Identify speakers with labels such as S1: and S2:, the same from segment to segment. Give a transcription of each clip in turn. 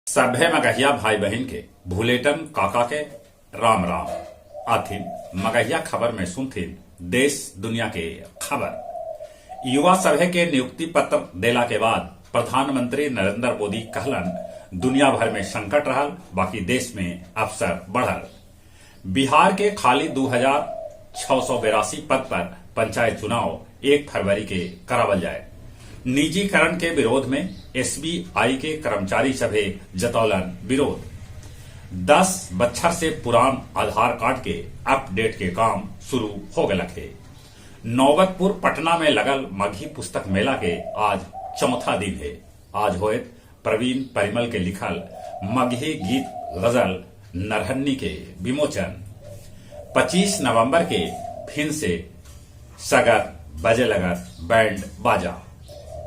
S1: सभे मगहिया भाई बहिन के भुलेटन काका के राम राम। आथिन मगहिया खबर में सुनथिन देश दुनिया के खबर। युवा सभे के नियुक्ति पत्र देला के बाद प्रधानमंत्री नरेंद्र मोदी कहलन, दुनिया भर में संकट रहल बाकि देश में अवसर बढ़ल। बिहार के खाली 2682 पद पर पंचायत चुनाव 1 फरवरी के करावल जाए। निजीकरण के विरोध में एसबीआई के कर्मचारी सभे जतौलन विरोध। 10 बच्छर से पुरान आधार कार्ड के अपडेट के काम शुरू हो गलक हे। नौबतपुर पटना में लगल मगही पुस्तक मेला के आज चौथा दिन हे। आज होयत प्रवीण परिमल के लिखल मगही गीत गजल नरहन्नी के विमोचन। 25 नवंबर के फिन से सगर बजे लगत बैंड बाजा।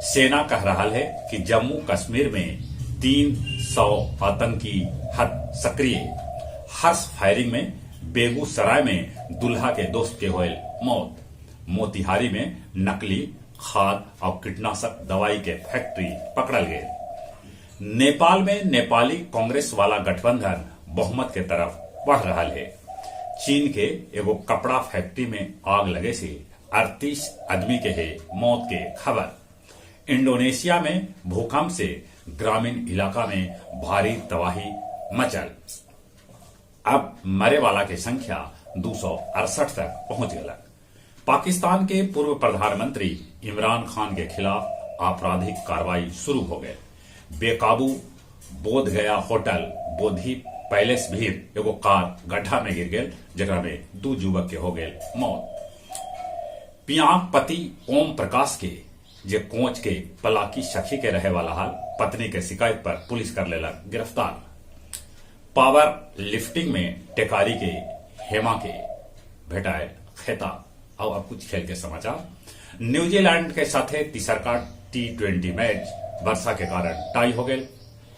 S1: सेना कह रहा है कि जम्मू कश्मीर में 300 आतंकी हद सक्रिय। हर्ष फायरिंग में बेगूसराय में दुल्हा के दोस्त के होयल मौत। मोतिहारी में नकली खाद और कीटनाशक दवाई के फैक्ट्री पकड़ल गए। नेपाल में नेपाली कांग्रेस वाला गठबंधन बहुमत के तरफ बढ़ रहा है। चीन के एगो कपड़ा फैक्ट्री में आग लगे से 38 आदमी के है मौत के खबर। इंडोनेशिया में भूकंप से ग्रामीण इलाका में भारी तबाही मचल। अब मरे वाला के संख्या 268 तक पहुंच गलक। पाकिस्तान के पूर्व प्रधानमंत्री इमरान खान के खिलाफ आपराधिक कार्रवाई शुरू हो गए। बेकाबू बोध गया होटल बोधि पैलेस भीर एगो कार गड्ढा में गिर गेल, जेकरा में 2 युवक के हो गेल मौत। पियांक पति ओम प्रकाश के जे कोच के पलाकी सखी के रहे वाला हाल, पत्नी के शिकायत पर पुलिस कर लेलक गिरफ्तार। पावर लिफ्टिंग में टेकारी के हेमा के भेटाए खेताब। और अब कुछ खेल के समाचार। न्यूजीलैंड के साथे तीसरका T20 match वर्षा के कारण टाई हो गए।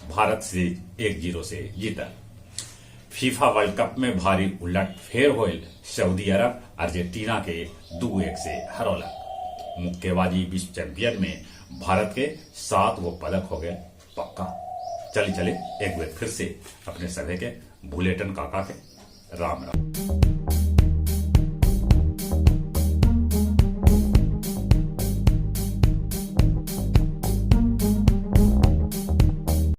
S1: भारत सीरीज 1-0 से जीतल। फीफा वर्ल्ड कप में भारी उलट फेर होयल। सऊदी अरब अर्जेंटीना के 2-1 से हरौलक। मुक्केबाजी विश्व चैंपियन में भारत के 7 गो पदक हो गए पक्का। चली चले एक बार फिर से अपने सभे के भुलेटन काका के राम राम।